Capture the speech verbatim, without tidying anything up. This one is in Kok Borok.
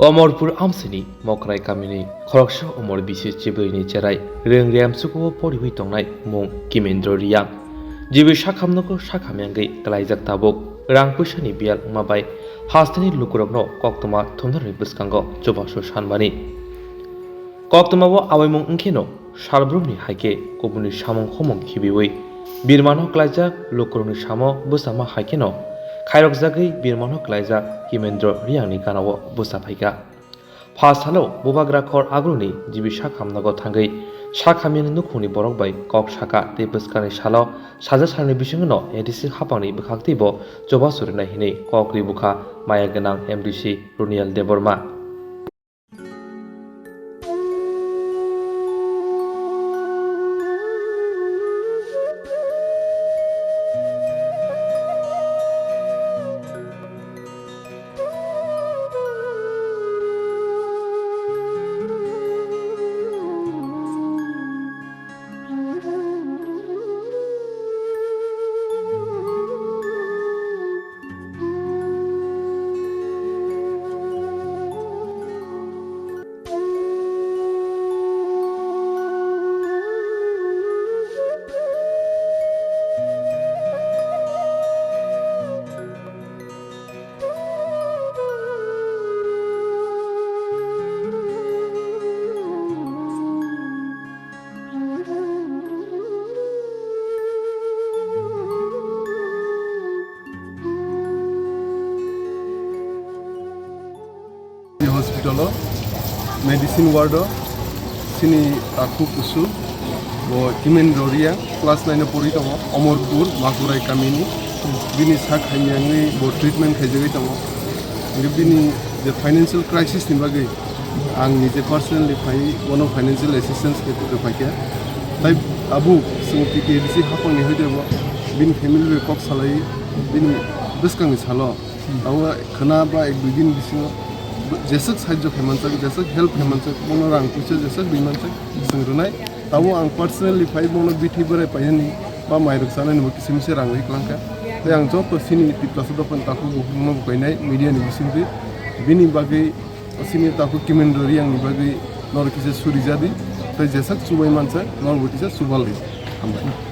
Omorpur amsini Mokrai kamini khoroksa umor bisi chibrwini cherai rwng riyamsukuo poriwi tongnai mung Kimendro Riyang. Jibi sakhamnogo sakhamyangwi klaijak tabuk rang puisani biyal wngma bai hasteni lukurokno koktwma thumnarni bwskango chubasu sanmani. Koktwmao awaimung wngkheno salbrumni hai khe kubunni samung khumung khibiwi birmano klaijak lukurokni samo bwsama hai kheno khairokjagwi birmano klaijak Kimendro Riyangni ganao bwsa phaikha. Pha salo bubagra khor agroni jibi sakhamnogo thangwi sakhamyani nukhungni borok bai kok saka tei bwskangni salo saja salni bisingno A D C haphangni bwkhaktwibo chubasu rwnai hinwi kok ribukha maya gwnang M D C Runiel Debbarma. Hospital o medicine ward o sini takhuk kusu bo Kimen Roria class nine o pori tongo, Omorpur Makurai kamini. Bini sak hamyangwi bo treatment khaijagwi tongo. Hingke bini je financial crisis ni bagwi ang nije personally phai bono financial assistance khe rwphaikha. Tai abo chwng T T A D C haphangni hoite bo bini family bai kok salai bini bwskangni salo abo khwna ba ek dui din bisingo jeswk sahajyo khai manjak, jeswk help khai manjak, bono rang puisa jeswk ri manjak chwng rwnai. Tabuk ang personally phai bono bithi berai painani ba mairok chanani bo kisa misa rang ri klangkha. Tei ang joto chini Tiprasa dophani takhuk bukhukno bo kainai media ni bisingtwi bini bagwi chini takhuk Kimen Roria ni bagwi norok kisa suri jadi tei jeswk chubai mansa norok bo kisa chubaldi. Hambai.